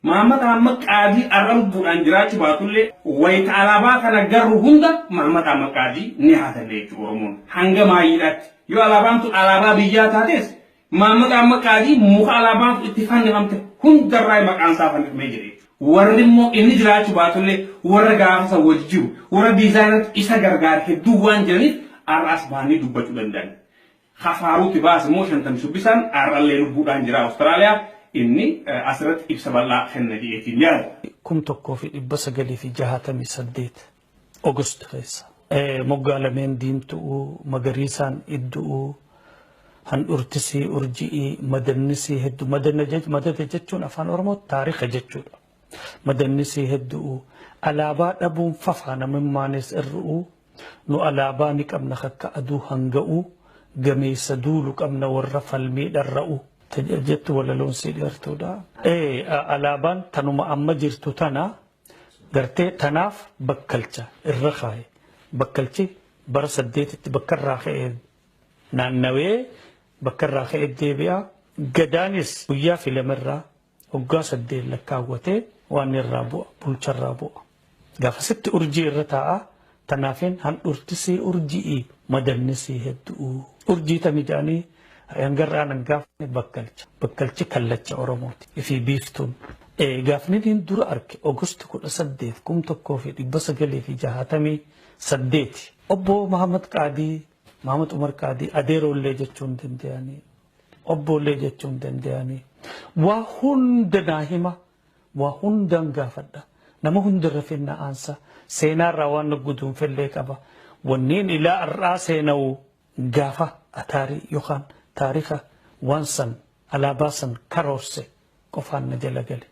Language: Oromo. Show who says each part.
Speaker 1: Mahammad Ahmad Qaadii har'a lubbuudhaan jiraachuu baatullee, wayita alaabaa kana garru hunda Mahammad Ahmad Qaadii ni haatanne jechuudha Oromoon hanga maayyiidhaatti. Yoo alaabaan tun alaabaa biyyaa taates, Mahammad Ahmad Qaadii muka alaabaan tun itti fannifamte hundarraa maqaan isaa fannifamee jira jechuudha. Warri immoo inni jiraachuu baatullee, warra gaafa san wajji jiru, warra diizaayinarratti isa gargaare hedduu waan jiraniif, har'a as bahanii dubbachuu danda'an. Kafaaruutti baas immoo Shantam Shubbisaan har'allee lubbuudhaan jira Awustiraaliyaa, inni asirratti ibsa bal'aa kenna jedheetiin yaada.
Speaker 2: 1968 August keessa. Moggaa lameen diimtu'uu, magariisaan iddu'uu, handhurtisii urji'ii, madannisii hedduu. Madada jechuun Afaan Oromoo taarika jechuudha. Madannisii heddu'uu, alaabaa dhabuun fafaa namimmaanis irru'uu, nu alaabaa ni qabna kakka aduu hanga'uu, gameessa duulu qabna warra falmii dharra'u. Jettu walaloon sii dheertuudha. Alaabaan tanuma amma jirtu tana gartee, tanaaf bakkalcha irra kaaye. Bakkalchi bara 8tti bakka irraa ka'ee naannawee bakka irraa ka'ee deebi'a. Gadaanis guyyaa filamerraa waggaa 8 lakkaawwatee waan irraa bu'a, bulcharraa bu'a. Gaafasitti urjii irra taa'a. Tanaafin handhurtisii urji'ii, madannisii hedduu. Urjii tami jedhanii hangarraan hangaafni bakkalcha. Bakkalchi kallacha Oromooti. Ifii biiftuun. Gaafni inni dura arge August 18, 1968. Obbo Mahamad Qaadii, Mahamad Umar Qaadii, adeeroollee jechuun danda'anii, obboollee jechuun danda'anii. Waa hunda naa hima, waa hundaan gaafadha. Nama hundarra finna aansa. Seenaarraa waan nu guduunfellee qaba. Wanneen ilaa har'aa seena'u gaafa ataarii yookaan taarika waan san alaabaa san karoorse qofaan na jala gale.